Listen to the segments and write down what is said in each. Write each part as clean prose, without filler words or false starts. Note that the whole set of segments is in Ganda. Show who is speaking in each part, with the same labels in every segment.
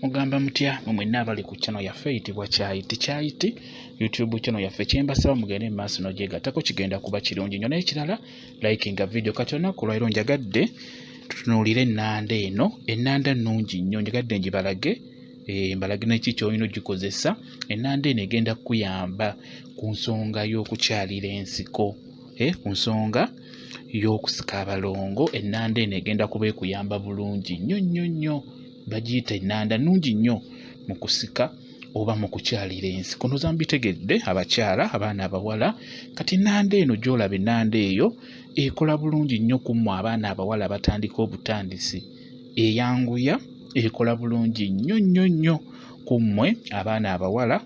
Speaker 1: Mugamba mutya mwe mwenna abali ku channel yaffe eyitibwa Kyayiti Kyayiti YouTube channel yaffe, kyembasaba mugende mu maaso n'ogyegattako, kigenda kuba kirungi nnyo. N'ekirala, likinga video. Kati olunaku olwaleero njagadde tutunuulire ennanda eno. Ennanda nnungi nnyo, njagadde ngibalage, mbalage neki ky'olina ogikozesa. Ennanda eno egenda kukuyamba ku nsonga y'okukyalira ensiko, ku nsonga y'okusika abalongo. Ennanda eno egenda kuba ekuyamba bulungi nnyo nnyo nnyo. Bagiyita ennanda, nnungi nnyo mu kusika oba mu kukyalira ensiko. Ndowooza mubitegedde, abakyala, abaana abawala. Kati ennanda eno gy'olaba, ennanda eyo ekola bulungi nnyo ku mmwe abaana abawala abatandika obutandisi. Eyanguya, ekola bulungi nnyo nnyo nnyo ku mmwe abaana abawala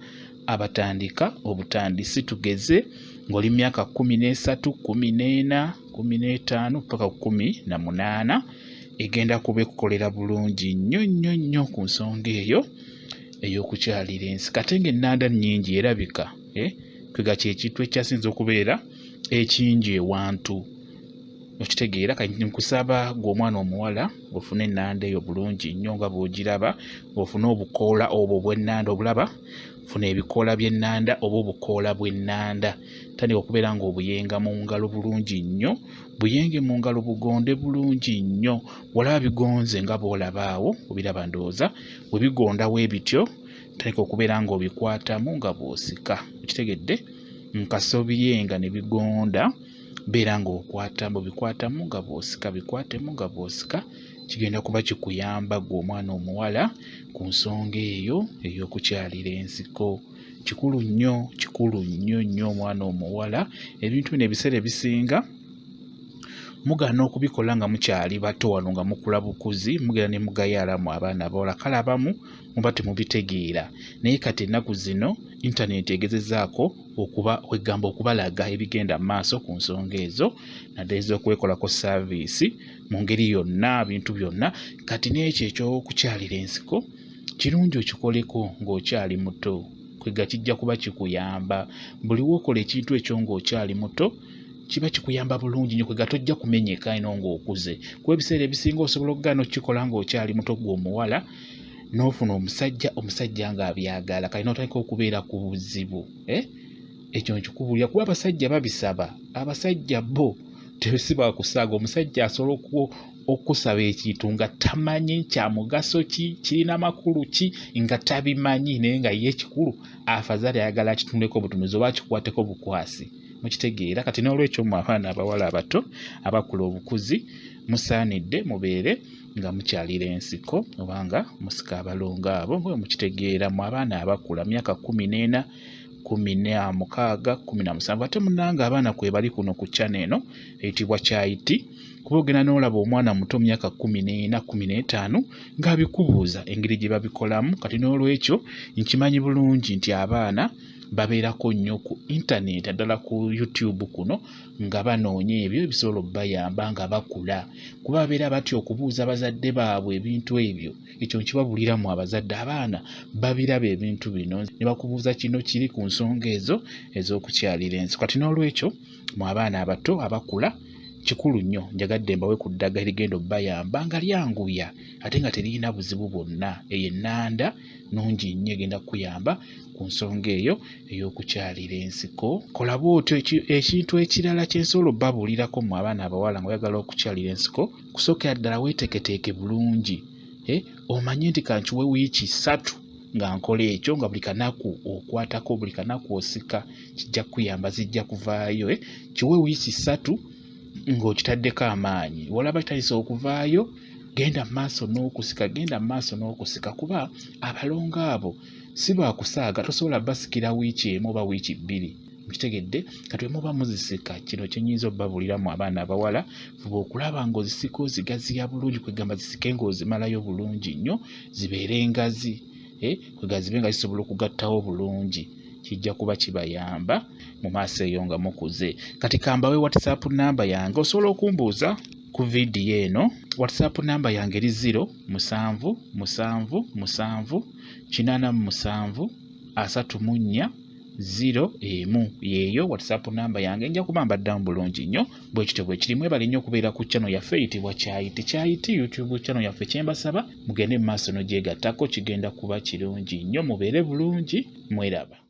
Speaker 1: abatandika obutandisi. Tugeze ng'oli mu myaka 13, 14, 15 paka 18, egenda kuba ekukolera bulungi nnyo nnyo nnyo ku nsonga eyo ey'okukyalira ensi. Kate ng'ennanda nnyingi erabika, kwega kyekintu ekyasinza okubeera ekingi ewantu, okitegeera. Kati nkusaba gwe omwana omuwala ofune ennanda eyo bulungi nnyo nga bw'ogiraba, ofune obukoola obwo bw'ennanda, obulaba, funa ebikoola by'ennanda oba obukoola bw'ennanda, tandika okubeera ng'obuyenga mu ngalo bulungi nnyo, buyenge mu ngalo, bugonde bulungi nnyo. Walaba bigonze nga bw'olaba awo, obiraba ndowooza, bwe bigonda bwe bityo, tandika okubeera ng'obikwatamu nga bw'osika, okitegedde, nkasobiyenga ne bigonda, beera ng'okwata, obikwatamu nga bw'osika, bikwatemu nga bw'osika, kigenda kuba kikuyamba ggwe omwana omuwala ku nsonga eyo ey'okukyalira ensiko. Kikulu nnyo, kikulu nnyo nnyo omwana omuwala. Ebintu bino ebiseera ebisinga mugaana okubikola nga mukyali bato, wano nga mukula bukuzi, mugenda ne mugayaalamu abaana abawala. Kale abamu muba temubitegeera, naye kati ennaku zino intaneti egezezaako okuba kwegamba okubalaga ebigenda mu maaso ku nsonga ezo, naddala ez'okwekolako saaviisi mu ngeri yonna, bintu byonna. Kati n'ekyo eky'okukyalira ensiko kirungi okikoleko ng'okyali muto, kwega kijja kuba kikuyamba. Buli w'okola ekintu ekyo ng'okyali muto kiba kikuyamba bulungi nnyo, kwega tojja kumenyeka eno ng'okuze, kuba ebiseera ebisinga osobola okugaana okukikola ng'okyali muto ggwe omuwala, n'ofuna omusajja, omusajja ng'abyagala, kale n'otandika okubeera ku buzibu. Ekyo nkikubuulira kuba abasajja babisaba. Abasajja bo si bakusaaga. Omusajja asobola okusaba ekintu nga tamanyi kya mugaso ki, kirina makulu ki, nga tabimanyi, naye nga ye ekikulu afazaali ayagala akitunuleko obutunuzi oba akikwateko bukwasi, mukitegeera. Kati n'olwekyo mmwe abaana abawala abato abakula obukuzi musaanidde mubeere nga mukyalira ensiko oba nga musika abalongo abo, nga mukitegeera. Mmwe abaana abakula myaka 14, 16, 17, ate munnange abaana kwebali kuno ku channel eno eyitibwa Kyayiti, kuba ogenda n'olaba omwana muto myaka 14, 15 ng'abikubuuza engeri gye babikolamu. Kati n'olwekyo nkimanyi bulungi nti abaana babeerako nnyo ku intaneti, naddala ku YouTube kuno, nga banoonya ebyo ebisobola okubayamba nga bakula, kuba babeera batya okubuuza bazadde baabwe ebintu ebyo. Ekyo nkibabuliramu abazadde, abaana babiraba ebintu bino ne bakubuuza kino kiri ku nsonga ezo ez'okukyalira ensi. Kati n'olwekyo mu abaana abato abakula kikulu nnyo, njagadde mbawe ku ddagala erigenda obbayamba nga lyanguya ate nga teririna buzibu bwonna. Eyo ennanda nnungi nnyo, egenda kukuyamba ku nsonga eyo ey'okukyalira ensiko. Kola bw'otyo. Ekintu ekirala kye nsobola obbabuulirako mmwe abaana abawala ng'oyagala okukyalira ensiko, kusookera ddala weeteeketeeke bulungi, omanye nti kankiwe wiiki 3 nga nkola ekyo, nga buli kanaku okwatako, buli kanaku osika, kijja kukuyamba, zijja kuvaayo. Kiwe wiiki 3 ng'okitaddeko amaanyi. Walaba kitandise okuvaayo, genda mu maaso n'okusika, genda mu maaso n'okusika, kuba abalongo abo si baakusaaga, tosobola basikira wiiki 1 oba wiiki 2, mukitegedde. Kati bwe muba muzisika, kino kye nnyinza obbabuuliramu abaana abawala, fuba okulaba ng'ozisika ozigaziya bulungi, kwegamba zisike ng'ozimalayo bulungi nnyo, zibeere ngazi, kwegamba zibe nga zisobola okugattawo bulungi, kijja kuba kibayamba mu maaso eyo nga mukuze. Kati kambawe WhatsApp namba yange, osobola okumbuuza ku vidiyo eno. WhatsApp namba yange eri 0 7 7 7 87 34 0 1 yeeyo WhatsApp namba yange, nja kuba mbaddamu bulungi nnyo. Bwe kityo bwe kiri. Mwebale nnyo okubeera ku channel yaffe eyitibwa Kyayiti Kyayiti YouTube channel yaffe. Kyembasaba mugende mu maaso n'ogyegattako, kigenda kuba kirungi nnyo. Mubeere bulungi, mweraba.